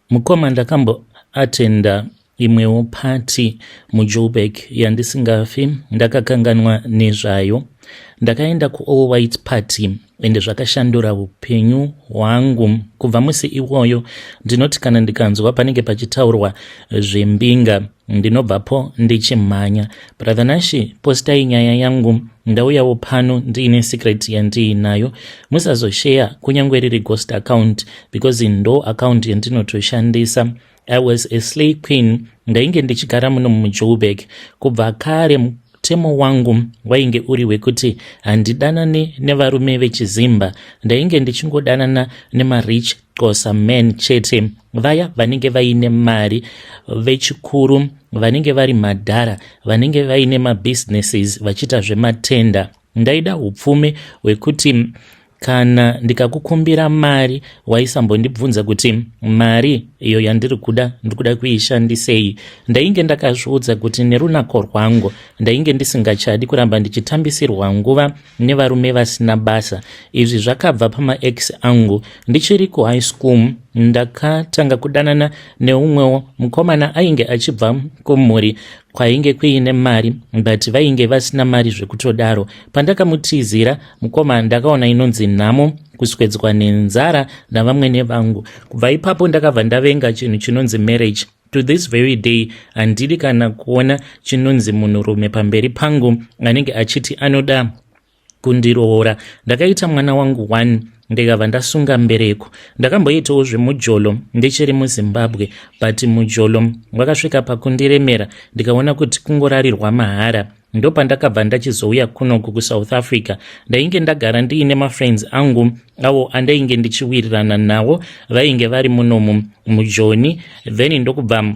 Mukoma ndakambo attenda imwewo party muJoburg yandisingafi ndakakanganwa nezvayo. Ndakaenda kuall white party ende zvakashandura upenyu hwangu. Kubva musi iwoyo ndinoti kana ndikanzwa panenge pachitaurwa zvembinga ndinobvapo ndichimhanya. Brother Nashy, postai nyaya yangu ndauyawo pano ndiine secret yandiinayo. Musazosheya kunyange riri ghost account because ndo account yandinotoshandisa. I was a slay queen, ndainge ndichigara muno muJoburg kubva kare. Mutemo wangu wainge uri wekuti handidanane nevarume vechizimba, ndainge ndichingodanana nemarich Xhosa men chete, vaya vanenge vaine mari, vechikuru, vanenge vari madhara, vanenge vaine mabusinesses vachiita zvematenda. Ndaida upfumi hwekuti kana ndikakukumbira mari waisambondibvunza kuti mari iyo yandiri kuda ndiri kuda kuishandisei. Ndainge ndakazviudza kuti nerunako rwangu ndainge ndisingachadi kuramba ndichitambisirwa nguva nevarume vasina basa. Izvi zvakabva pamaex angu. Ndichiri kuhigh school ndakatanga kudanana neumwewo mukomana ainge achibva kumhuri kwainge kuine mari, but vainge vasina mari zvekutodaro. Pandakamutizira mukoma ndakaona inonzi nhamo, kuswedzwa nenzara navamwene vangu. Kubva ipapo ndakabva ndavenga chinhu chinonzi marriage. To this very day handidi kana kuona chinonzi munhurume pamberi pangu anenge achiti anoda kundiroora. Ndakaita mwana wangu one ndikabva ndasunga mbereko. Ndakamboitawo zvemujolo ndichiri muZimbabwe, but mujolo wakasvika pakundiremera, ndikaona kuti kungorarirwa mahara. Ndopandakabva ndachizouya kunoku kuSouth Africa. Ndainge ndagara ndiine mafriends angu avo andainge ndichiwirirana nawo, vainge vari munomu mujoni. Then ndokubva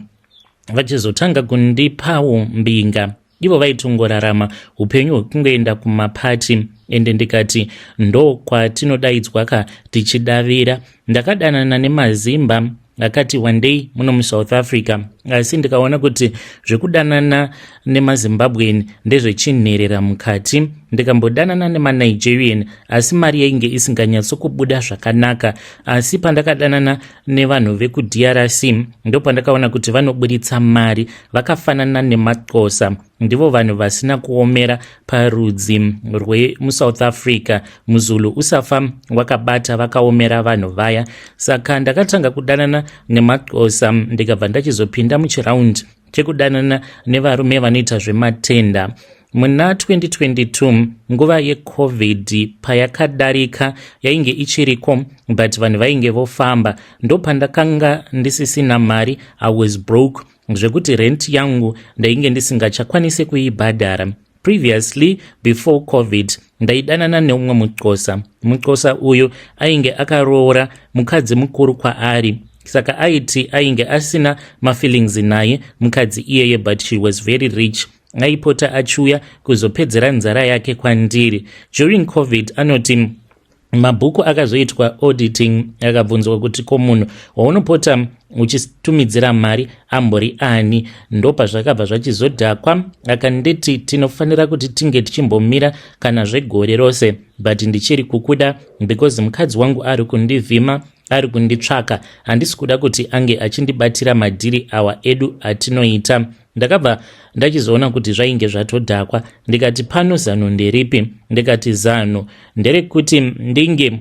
vachizotanga kundipawo mbinga. Ivo vaitongorarama upenyu hwekungoenda kumapati, ende ndikati ndo kwatinodaidzwa ka tichidavira. Ndakadanana nemazimba akati wandei muno muSouth Africa, asi ndikaona kuti zvekudanana nemaZimbabwean ndezvechinherera mukati. Ndikambodanana nemaNigerian, asi mari yainge isinganyatsokubuda zvakanaka. Asi pandakadanana nevanhu vekuDRC ndopandakaona kuti vanoburitsa mari, vakafanana nemaXhosa. Ndivo vanhu vasina kuomera parudzi rwemuSouth Africa. MuZulu usafa wakabata, vakaomera vanhu vaya. Saka ndakatanga kudanana nemaXhosa, ndikabva ndachizopinda muchiraundi chekudanana nevarume vanoita zvematenda. Muna 2022, nguva yeCovid payakadarika, yainge ichiriko but vanhu vainge vofamba, ndopandakanga ndisisina mari. I was broke zvekuti rent yangu ndainge ndisingachakwanisi kuibhadhara. Previously, before COVID, ndaidanana neumwe muXhosa. MuXhosa uyu ainge akaroora mukadzi mukuru kwaari, saka aiti ainge asina mafeelings naye mukadzi iyeye, but she was very rich. Aipota achiuya kuzopedzera nzara yake kwandiri. During COVID, anoti mabhuku akazoitwa auditing, akabvunzwa kuti ko munhu waunopota uchitumidzira mari ambori ani? Ndopazvakabva zvachizodhakwa. Akanditi tinofanira kuti tinge tichimbomira kana zvegore rose, but ndichiri kukuda because mukadzi wangu ari kundivhima, ari kunditsvaka. Handisi kuda kuti ange achindibatira madhiri awa edu atinoita. Ndakabva ndachizoona kuti zvainge zvatodhakwa. Ndikati pano zano nderipi? Ndikati zano nderekuti ndinge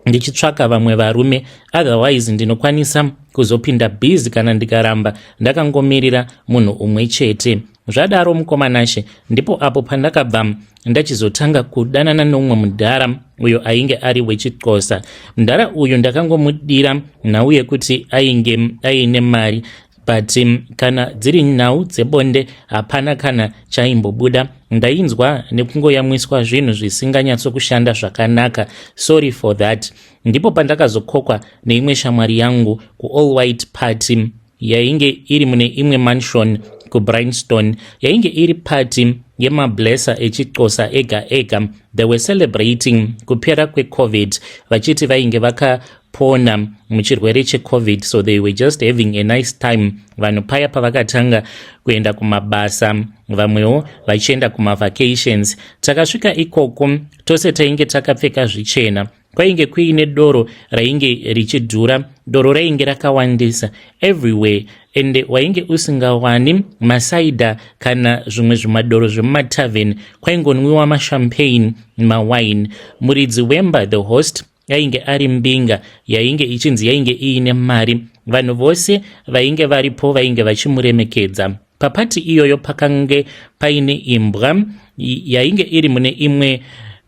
ndichitsvaka vamwe varume, otherwise ndinokwanisa kuzopinda busy kana ndikaramba ndakangomirira munhu umwe chete. Zvadaro, mukomanashe, ndipo apo pandakabva ndachizotanga kudanana neumwe mudhara uyo ainge ari wechiXhosa. Mudhara uyu ndakangomudira nhau yekuti ainge aine mari, but kana dziri nhau dzebonde hapana kana chaimbobuda. Ndainzwa nekungoyamwiswa zvinhu zvisinganyatsokushanda zvakanaka, sorry for that. Ndipo pandakazokokwa neimwe shamwari yangu kuall white party yainge iri mune imwe mansion kuBryanston. Yainge iri party yemablesser echiXhosa ega ega. They were celebrating kupera kweCovid, vachiti vainge vakapona muchirwere cheCovid, so they were just having a nice time. Vanhu paya pavakatanga kuenda kumabasa, vamwewo vachienda kumavacations. Takasvika ikoko tose tainge takapfeka zvichena. Kwainge kuine doro rainge richidhura. Doro rainge rakawandisa everywhere ende wainge usingawani masaida kana zvimwe zvimadoro zvemumatavern. Kwaingonwiwa mashampagne, mawine. Muridzi wemba, the host, yainge ari mbinga yainge ichinzi yainge iine mari. Vanhu vose vainge varipo vainge vachimuremekedza. Papati iyoyo pakange paine imbwa yainge iri mune imwe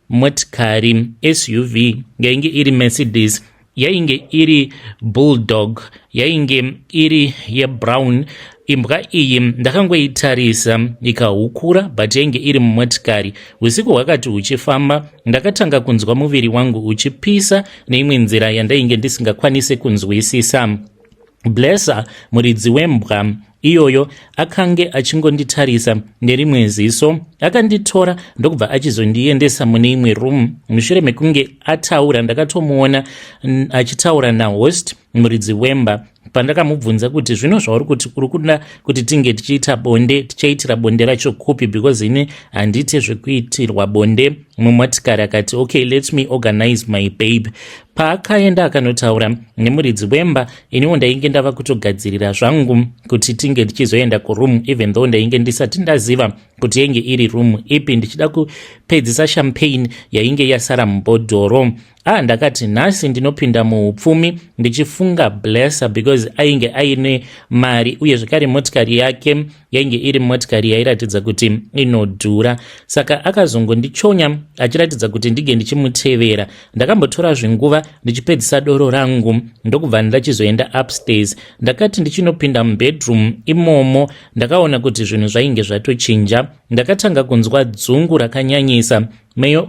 motikari SUV yainge iri Mercedes, yainge iri bulldog, yainge iri yebrown. Imbwa iyi ndakangoitarisa ikahukura, but yainge iri mumotikari. Usiku hwakati huchifamba, ndakatanga kunzwa muviri wangu uchipisa neimwe nzira yandainge ndisingakwanisi kunzwisisa. Blesser, muridzi wembwa iyoyo, akange achingonditarisa nerimwe ziso. Akanditora ndokubva achizondiendesa mune imwe room. Mushure mekunge ataura, ndakatomuona achitaura nahost, muridzi wemba. Pandakamubvunza kuti, "Zvino zvauri kuti uri kuda kuti tinge tichiita bonde, tichaitira bonde racho kupi? Because ini handiite zvekuitirwa bonde mumotikari." Akati, "Okay, let me organize my babe." Paakaenda akanotaura nemuridzi wemba, iniwo ndainge ndava kutogadzirira zvangu kuti tinge tichizoenda kuroom, even though ndainge ndisati ndaziva kuti yainge iri room ipi, ndichida kupedzisa champagne yainge yasara mubhodhoro. Ah, ndakati nhasi ndinopinda muupfumi, ndichifunga Blesser, because ainge aine mari uye zvekare motikari yake yainge iri motikari yairatidza kuti inodhura. Saka akazongondichonya achiratidza kuti ndinge ndichimutevera. Ndakambotora zvinguva ndichipedzisa doro rangu, ndokubva ndachizoenda upstairs. Ndakati ndichinopinda mubedroom imomo, ndakaona kuti zvinhu zvainge zvatochinja. Ndakatanga kunzwa dzungu rakanyanyisa.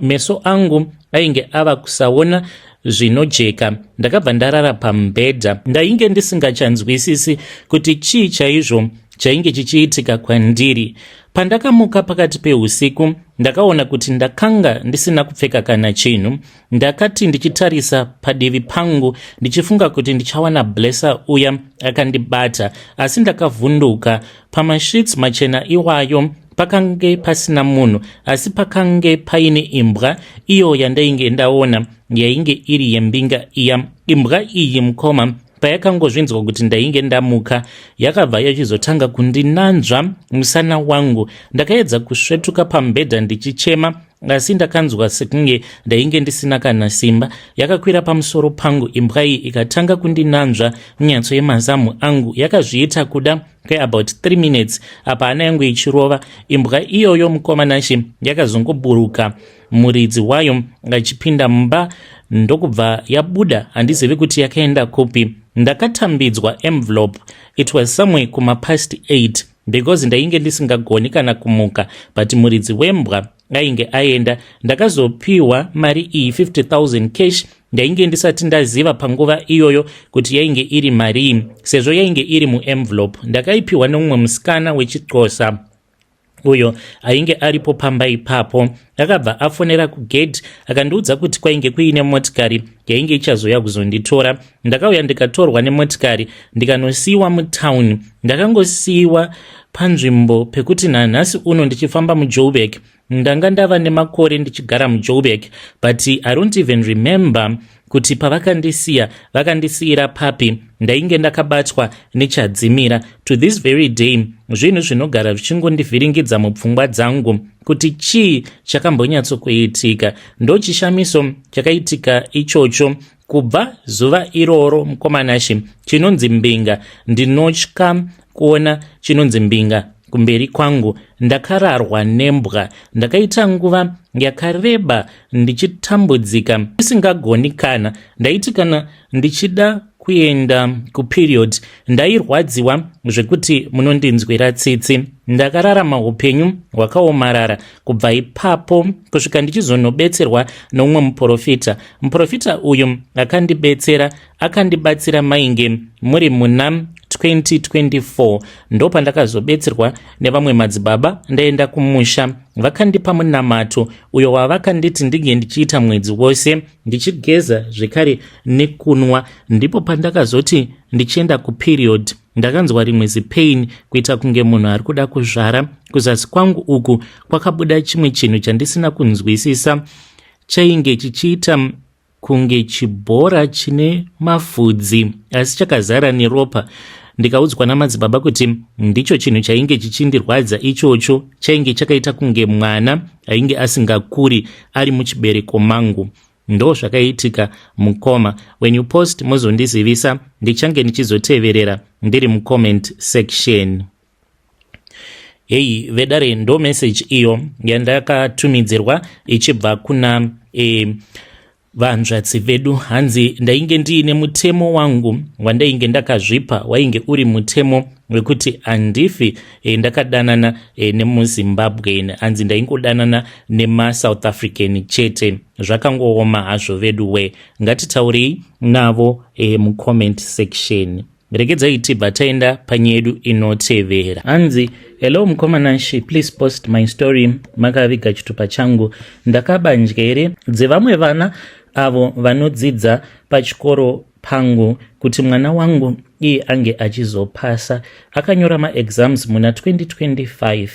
Meso angu ainge ava kusaona zvinojeka. Ndakabva ndarara pamubhedha. Ndainge ndisingachanzwisisi kuti chii chaizvo chainge chichiitika kwandiri. Pandakamuka pakati peusiku, ndakaona kuti ndakanga ndisina kupfeka kana chinhu. Ndakati ndichitarisa padivi pangu, ndichifunga kuti ndichawana Blesser uya akandibata, asi ndakavhunduka. Pamasheets machena iwayo pakange pasina munhu, asi pakange paine imbwa iyo yandainge ndaona, yainge iri yembinga iya. Imbwa iyi, mukoma, payakangozvinzwa kuti ndainge ndamuka, yakabva yachizotanga kundinanzva musana wangu. Ndakaedza kusvetuka pamubhedha ndichichema, asi ndakanzwa sekunge ndainge ndisina kana simba. Yakakwira pamusoro pangu imbwa iyi, ikatanga kundinanzva minyatso yemazamu angu. Yakazviita kuda kweabout 3 minutes, apa hana yangu ichirova. Imbwa iyoyo, mukoma Nashe, yakazongoburuka muridzi wayo achipinda mumba, ndokubva yabuda. Handizivi kuti yakaenda kupi. Ndakatambidzwa envelope. It was somewhere kumapast 8, because ndainge ndisingagoni kana kumuka, but muridzi wembwa ainge aenda. Ndakazopiwa mari iyi, 50,000 cash. Ndainge ndisati ndaziva panguva iyoyo kuti yainge iri marii, sezvo yainge iri muenvelope. Ndakaipiwa nemumwe musikana wechiXhosa uyo ainge aripo pamba ipapo. Akabva afonera kugate, akandiudza kuti kwainge kuine motikari yainge ichazoya kuzonditora. Ndakauya ndikatorwa nemotikari, ndikanosiyiwa mutauni. Ndakangosiyiwa panzvimbo pekuti nanhasi uno ndichifamba muJoburg, ndanga ndava nemakore ndichigara muJoburg, but I don't even remember kuti pavakandisiya vakandisiyira papi. Ndainge ndakabatwa nechadzimira. To this very day, zvinhu zvinogara zvichingondivhiringidza mupfungwa dzangu kuti chii chakambonyatsokuitika. Ndochishamiso chakaitika ichocho. Kubva zuva iroro, mukoma Nashe, chinonzi mbinga ndinotya kuona chinonzi mbinga kumberi kwangu. Ndakararwa nembwa. Ndakaita nguva yakareba ndichitambudzika, isingagoni kana. Ndaiti kana ndichida kuenda kuperiod, ndairwadziwa zvekuti munondinzwira tsitsi. Ndakararama upenyu hwakaomarara kubva ipapo kusvika ndichizonobetserwa noumwe muprofita. Muprofita uyu akandibetsera, akandibatsira mainge muri muna 2024. Ndopandakazobetserwa nevamwe madzibaba. Ndaenda kumusha, vakandipa munamato uyo wavakanditi ndinge ndichiita mwedzi wose, ndichigeza zvekare nekunwa. Ndipo pandakazoti ndichienda kuperiod, ndakanzwa rimwe zipain, kuita kunge munhu ari kuda kuzvara. Kuzasi kwangu uku kwakabuda chimwe chinhu chandisina kunzwisisa, chainge chichiita kunge chibhora chine mafudzi asi chakazara neropa ndikaudzwa namadzibaba kuti ndicho chinhu chainge chichindirwadza ichocho chainge chakaita kunge mwana ainge asingakuri ari muchibereko mangu ndo zvakaitika mukoma when you post mozondizivisa ndichange ndichizoteverera ndiri mucomment section. Heyi vedare, ndo message iyo yandakatumidzirwa ichibva kuna vanzvadzi vedu. Hanzi ndainge ndiine mutemo wangu wandainge ndakazvipa, wainge uri mutemo wekuti handifi ndakadanana nemuZimbabwean. Hanzi ndaingodanana nemaSouth African chete. Zvakangooma hazvo vedu we. Ngatitaurei navo mucomment section. Regedzai tibva taenda panyaya yedu inotevera. Hanzi, "Hello mukoma Nashi, please post my story. Makaviga chitupa changu. Ndakaba njere dzevamwe vana avo vanodzidza pachikoro pangu kuti mwana wangu iye ange achizopasa. Akanyora maexams muna 2025,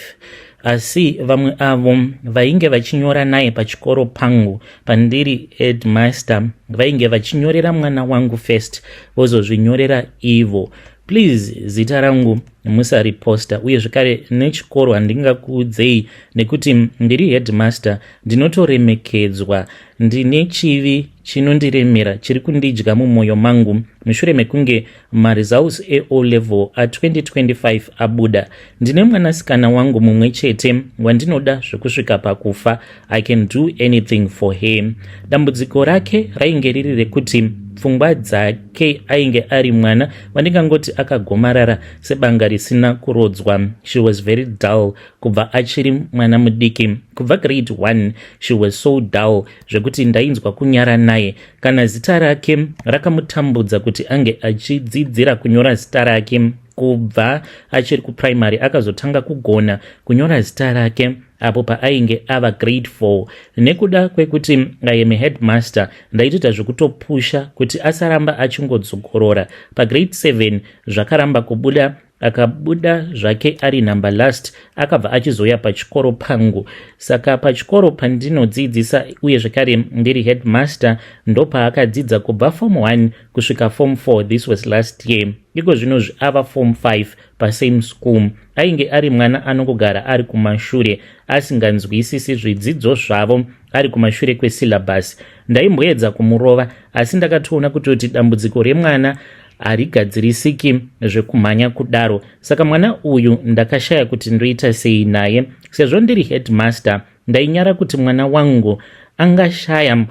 asi vamwe avo vainge vachinyora naye pachikoro pangu pandiri headmaster vainge vachinyorera mwana wangu first, vozozvinyorera ivo. Please, zita rangu musariposta, uye zvekare nechikoro handingakuudzei nekuti ndiri headmaster, ndinotoremekedzwa. Ndine chivi chinondiremera chiri kundidya mumwoyo mangu. Mushure mekunge maresults eO level a2025 abuda, ndine mwanasikana wangu mumwe chete wandinoda zvekusvika pakufa. I can do anything for her. Dambudziko rake rainge riri rekuti pfungwa dzake ainge ari mwana wandingangoti akagomarara sebanga risina kurodzwa. She was very dull kubva achiri mwana mudiki. Kubva grade 1 she was so dull zvekuti ndainzwa kunyara naye. Kana zita rake rakamutambudza kuti ange achidzidzira kunyora zita rake kubva achiri kuprimary. Akazotanga kugona kunyora zita rake apo paainge ava grade 4. Nekuda kwekuti I am headmaster, ndaitoita zvekutopusha kuti asaramba achingodzokorora. Pagrade 7 zvakaramba kubuda, akabuda zvake ari number last. Akabva achizouya pachikoro pangu. Saka pachikoro pandinodzidzisa uye zvekare ndiri headmaster, ndopaakadzidza kubva form 1 kusvika form 4. This was last year. Iko zvinozvi ava form 5 pasame school. Ainge ari mwana anongogara ari kumashure, asinganzwisisi zvidzidzo zvavo, ari kumashure kwesyllabus. Ndaimboedza kumurova, asi ndakatoona kutoti dambudziko remwana harigadzirisiki zvekumhanya kudaro. Saka mwana uyu ndakashaya kuti ndoita sei naye. Sezvo ndiri headmaster, ndainyara kuti mwana wangu angashaya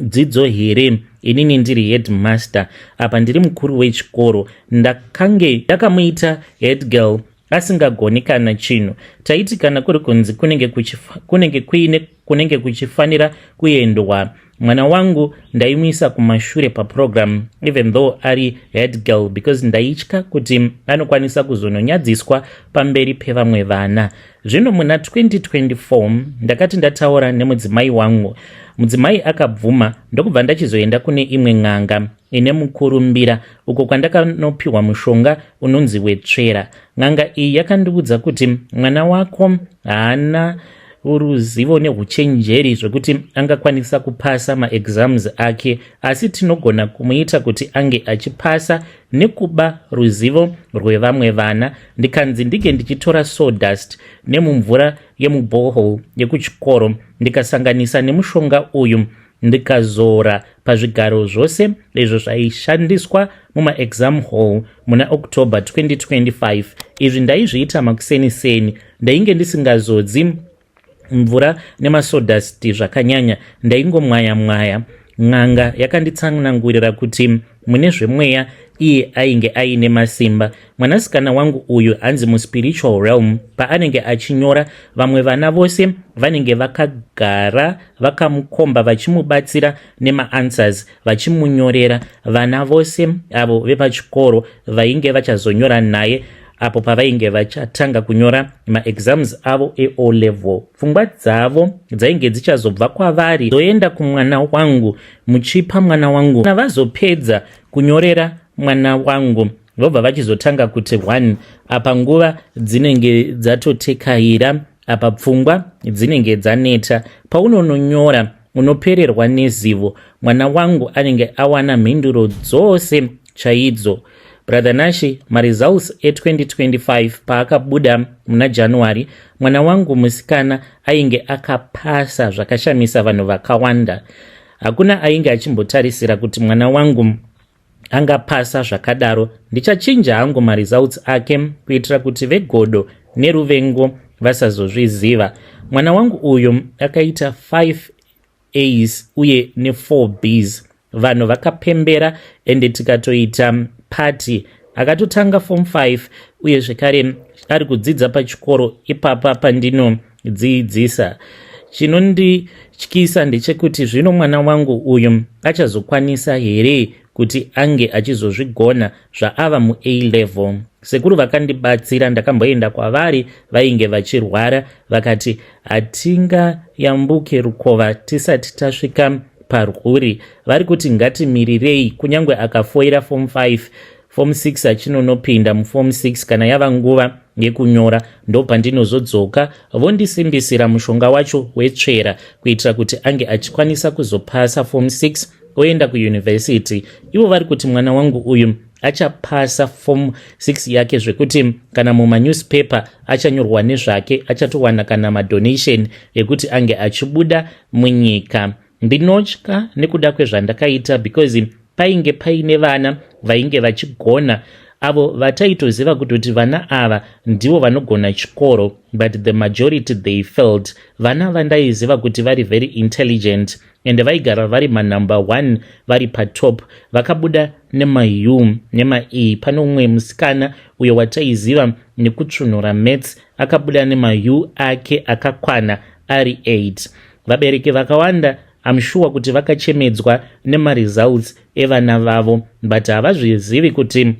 dzidzo here, inini ndiri headmaster, apa ndiri mukuru wechikoro. Ndakange ndakamuita head girl asingagoni kana chinhu. Taiti kana kuri kunzi kunenge kuine kunenge kuchifanira kuendwa, mwana wangu ndaimuisa kumashure paprogram, even though ari head girl, because ndaitya kuti anokwanisa kuzononyadziswa pamberi pevamwe vana. Zvino muna 2024 ndakati ndataura nemudzimai wangu, mudzimai akabvuma, ndokubva ndachizoenda kune imwe n'anga ine mukurumbira, uko kwandakanopiwa mushonga unonzi wetsvera. N'anga iyi yakandiudza kuti mwana wako haana ruzivo neuchenjeri zvekuti angakwanisa kupasa maexams ake, asi tinogona kumuita kuti ange achipasa nekuba ruzivo rwevamwe vana. Ndikanzi ndinge ndichitora sawdust nemumvura yemuborehole yekuchikoro, ndikasanganisa nemushonga uyu, ndikazora pazvigaro zvose izvo zvaishandiswa mumaexam hall muna October 2025. Izvi ndaizviita makuseni-seni. Ndainge ndisingazodzi mvura nemasawdust zvakanyanya, ndaingomwaya mwaya. N'anga yakanditsanangurira kuti mune zvemweya iye ainge aine masimba mwanasikana wangu uyu. Hanzi muspiritual realm, paanenge achinyora, vamwe vana vose vanenge vakagara vakamukomba vachimubatsira nemaanswers, vachimunyorera. Vana vose avo vepachikoro vainge vachazonyora naye apo pavainge vachatanga kunyora maexams avo eO level, pfungwa dzavo dzainge dzichazobva kwavari zoenda kumwana wangu, muchipa mwana wangu. Kana vazopedza kunyorera mwana wangu, vobva vachizotanga kuti 1. Apa nguva dzinenge dzatotekaira, apa pfungwa dzinenge dzaneta. Paunononyora Unopererwa nezivo. Mwana wangu anenge awana mhinduro dzose chaidzo. Brother Nashe, maresults e2025 paakabuda muna January, mwana wangu musikana ainge akapasa zvakashamisa vanhu vakawanda. Hakuna ainge achimbotarisira kuti mwana wangu angapasa zvakadaro. Ndichachinja hangu maresults ake kuitira kuti vegodo neruvengo vasazozviziva. Mwana wangu uyu akaita 5 A's uye ne4 B's. Vanhu vakapembera ende tikatoita party. Akatotanga form 5 uye zvekare ari kudzidza pachikoro ipapa pandinodzidzisa. Chinondityisa ndechekuti zvino mwana wangu uyu achazokwanisa here kuti ange achizozvigona zvaava muA level. Sekuru vakandibatsira, ndakamboenda kwavari vainge vachirwara, vakati hatingayambuke rukova tisati tasvika parwuri. Vari kuti ngatimirirei kunyange akafoira form 5, form 6 achinonopinda muform 6, kana yava nguva yekunyora ndopandinozodzoka vondisimbisira mushonga wacho wetsvera kuitira kuti ange achikwanisa kuzopasa form 6 oenda kuyunivhesiti. Ivo vari kuti mwana wangu uyu achapasa form 6 yake zvekuti kana mumanewspaper achanyorwa nezvake, achatowana kana madonation ekuti ange achibuda munyika. Ndinotya nekuda kwezvandakaita because painge paine vana vainge vachigona, avo vataitoziva kutoti vana ava ndivo vanogona chikoro, but the majority, they failed. Vana vandaiziva kuti vari very intelligent ende vaigara vari manumber 1, vari patop, vakabuda nemaU nemaE. Pane umwe musikana uyo wataiziva nekutsvunura maths, akabuda nemaU ake akakwana ari 8. Vabereki vakawanda, I'm sure kuti vakachemedzwa nemaresults evana vavo, but havazvizivi kuti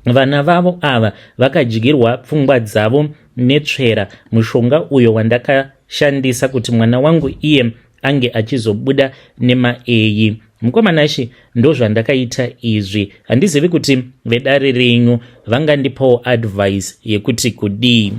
vana vavo ava vakadyirwa pfungwa dzavo netsvera, mushonga uyo wandakashandisa kuti mwana wangu iye ange achizobuda nemaA. Mukoma Nashe, ndo zvandakaita izvi. Handizivi kuti vedare renyu vangandipawo advice yekuti kudii.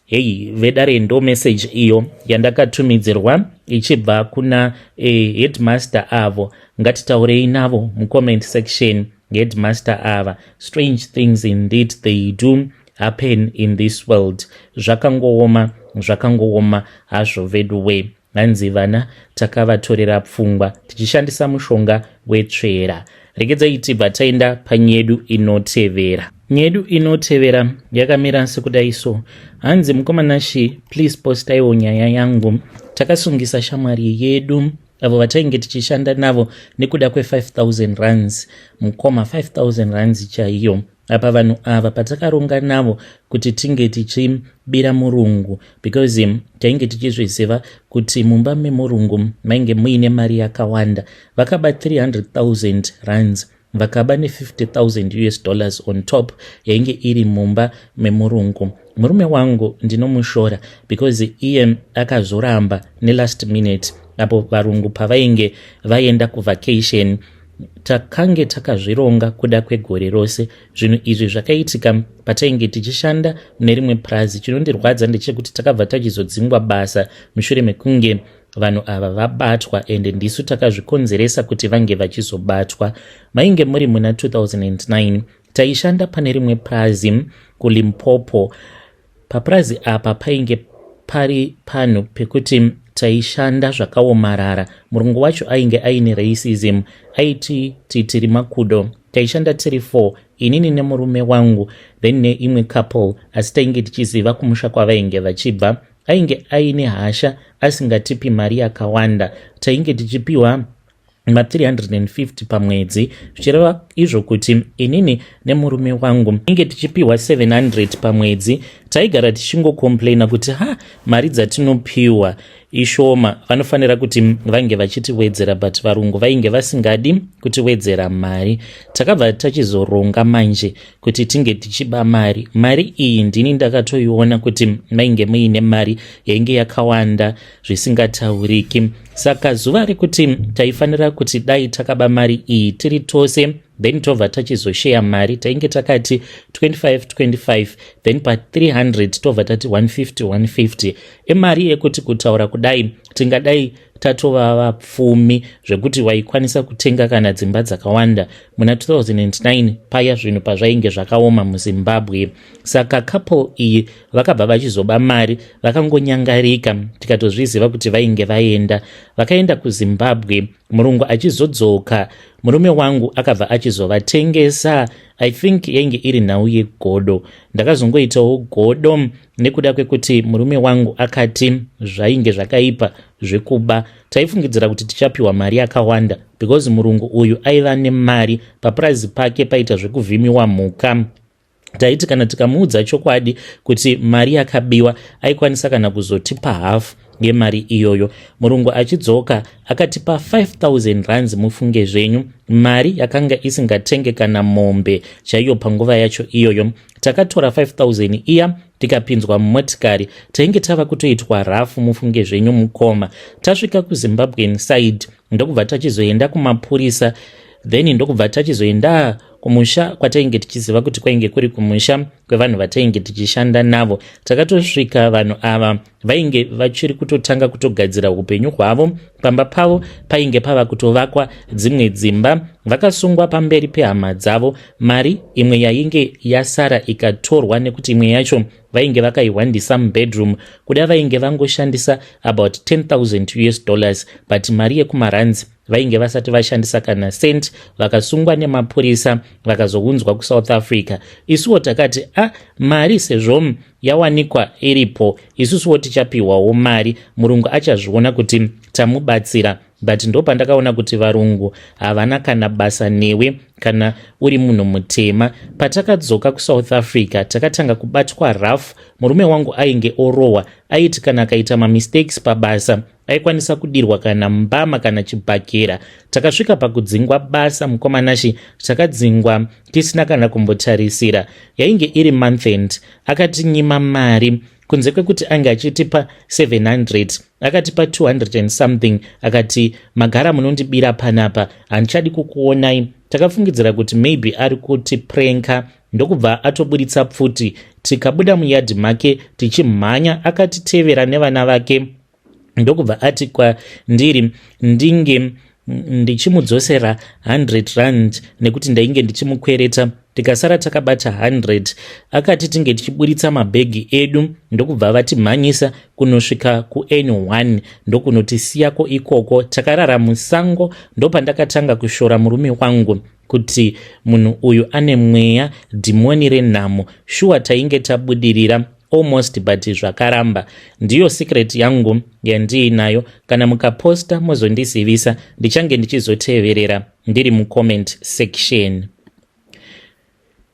Hei vedare, ndo message iyo yandakatumidzirwa ichibva kuna headmaster avo. Ngatitaurei navo mucomment section, headmaster ava. Strange things indeed, they do happen in this world. Zvakangooma, zvakangooma hazvo vedu. Hanzi vana takavatorera pfungwa tichishandisa mushonga wetsvera. Regedzai tibva taenda panyedu inotevera. Nyedu inotevera yakamira sekudai so. Hanzi, "Mukoma Nashe, please postaiwo nyaya yangu. Takasungisa shamwari yedu, avo vatainge tichishanda navo, nekuda kwe5000 rands. Mukoma, 5000 rands chaiyo. Apa vanhu ava patakaronga navo kuti tinge tichibira murungu, because tainge tichizviziva kuti mumba memurungu mainge muine mari yakawanda, vakaba 300 000 rands, vakaba ne50 000 US dollars on top yainge iri mumba memurungu. Murume wangu ndinomushora because iye akazoramba nelast minute apo varungu pavainge vaenda kuvacation. Takange takazvironga kuda kwegore rose. Zvinhu izvi zvakaitika patainge tichishanda mune rimwe purazi. Chinondirwadza ndechekuti takabva tachizodzingwa basa mushure mekunge vanhu ava vabatwa, ende ndisu takazvikonzeresa kuti vange vachizobatwa. Mainge muri muna 2009. Taishanda pane rimwe purazi kuLimpopo. Papurazi apa painge pari panhu pekuti taishanda zvakaomarara. Murungu wacho ainge aine racism, aiti tiri makudo. Taishanda tiri 4, inini nemurume wangu, then neimwe couple, asi tainge tichiziva kumusha kwavainge vachibva. Ainge aine hasha, asingatipi mari yakawanda. Tainge tichipiwa ma350 pamwedzi, zvichireva izvo kuti inini nemurume wangu inge tichipiwa 700 pamwedzi. Taigara tichingocomplaina kuti ha, mari dzatinopiwa ishoma, vanofanira kuti vange vachitiwedzera, but varungu vainge vasingadi kutiwedzera mari. Takabva tachizoronga manje kuti tinge tichiba mari. Mari iyi ndini ndakatoiona kuti mainge muine mari yainge yakawanda zvisingatauriki. Saka zuva rekuti taifanira kuti dai takaba mari iyi tiri tose, then tobva tachizosheya mari, tainge takati 25 25, then pa300 tobva tati 150 150 emari yekuti kutaura kudai tingadai tatova vapfumi zvekuti waikwanisa kutenga kana dzimba dzakawanda muna 2009 paya zvinhu pazvainge zvakaoma muZimbabwe. Saka couple iyi vakabva vachizoba mari, vakangonyangarika, tikatozviziva kuti vainge vaenda, vakaenda kuZimbabwe. Murungu achizodzoka, murume wangu akabva achizovatengesa. I think yainge iri nhau yegodo. Ndakazongoitawo godo nekuda kwekuti murume wangu akati zvainge zvakaipa zvekuba. Taifungidzira kuti tichapiwa mari yakawanda because murungu uyu aiva nemari, papurazi pake paita zvekuvhimiwa mhuka. Taiti kana tikamuudza chokwadi kuti mari yakabiwa, aikwanisa kana kuzotipa hafu yemari iyoyo. Murungu achidzoka akatipa 5000 rands. Mufunge zvenyu, mari yakanga isingatenge kana mombe chaiyo panguva yacho iyoyo. Takatora 5000 iya, tikapinzwa mumotikari. Tainge tava kutoitwa rafu, mufunge zvenyu mukoma. Tasvika kuZimbabwean side, ndokubva tachizoenda kumapurisa, then ndokubva tachizoenda kumusha kwatainge tichiziva kuti kwainge kuri kumusha kwevanhu vatainge tichishanda navo. Takatosvika, vanhu ava vainge vachiri kutotanga kutogadzira upenyu hwavo. Pamba pavo painge pava kutovakwa dzimwe dzimba. Vakasungwa pamberi pehama dzavo. Mari imwe yainge yasara ikatorwa, nekuti imwe yacho vainge vakaihwandisa mubedroom. Kuda vainge vangoshandisa about 10,000 US dollars, but mari yekumarands vainge vasati vashandisa kana cent. Vakasungwa nemapurisa, vakazounzwa kuSouth Africa. Isuwo takati, a mari sezvo yawanikwa iripo, isusuwo tichapiwawo mari. Murungu achazviona kuti tamubatsira. But ndopandakaona kuti varungu havana kana basa newe kana uri munhu mutema. Patakadzoka kuSouth Africa, takatanga kubatwa rough. Murume wangu ainge orohwa. Aiti kana akaita mamistakes pabasa, aikwanisa kudirwa kana mbama kana chibhakera. Takasvika pakudzingwa basa, mukoma Nashe. Takadzingwa tisina kana kumbotarisira. Yainge iri month end. Akatinyima mari. Kunze kwekuti ange achitipa 700, akatipa 200 and something. Akati, "Magara munondibira panapa, handichadi kukuonai." Takafungidzira kuti maybe ari kutipranka, ndokubva atoburitsa pfuti. Tikabuda muyadhi make tichimhanya, akatitevera nevana vake, ndokubva ati kwandiri ndinge ndichimudzosera 100 rand nekuti ndainge ndichimukwereta. Tikasara takabata 100. Akati tinge tichiburitsa mabhegi edu, ndokubva vatimhanyisa kunosvika kuN1, ndokunotisiyako ikoko. Takarara musango. Ndopandakatanga kushora murume wangu kuti munhu uyu ane mweya, dhimoni renhamo. Shuwa tainge tabudirira almost, but zvakaramba. Ndiyo secret yangu yandiinayo. Kana mukaposta, mozondizivisa, ndichange ndichizoteverera ndiri mucomment section.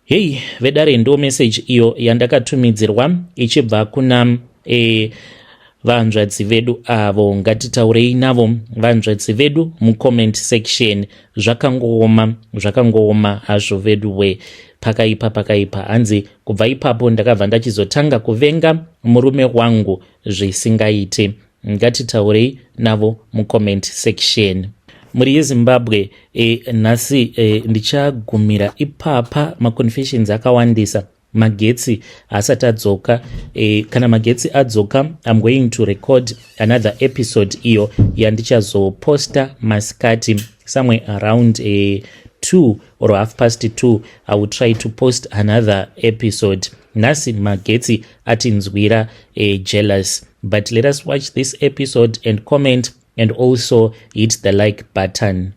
Hei vedare, ndo message iyo yandakatumidzirwa ichibva kuna vanzvadzi vedu avo. Ngatitaurei navo vanzvadzi vedu mucomment section. Zvakangooma, zvakangooma hazvo vedu we. Pakaipa, pakaipa. Hanzi kubva ipapo ndakabva ndachizotanga kuvenga murume wangu zvisingaite. Ngatitaurei navo mucomment section. Mhuri yeZimbabwe, nhasi ndichagumira ipapa. Maconfessions akawandisa. Magetsi haasati adzoka. Kana magetsi adzoka, I'm going to record another episode iyo yandichazoposta masikati, somewhere around 2 or half past 2. I will try to post another episode. Nhasi magetsi atinzwira jealous, but let us watch this episode and comment and also hit the like button.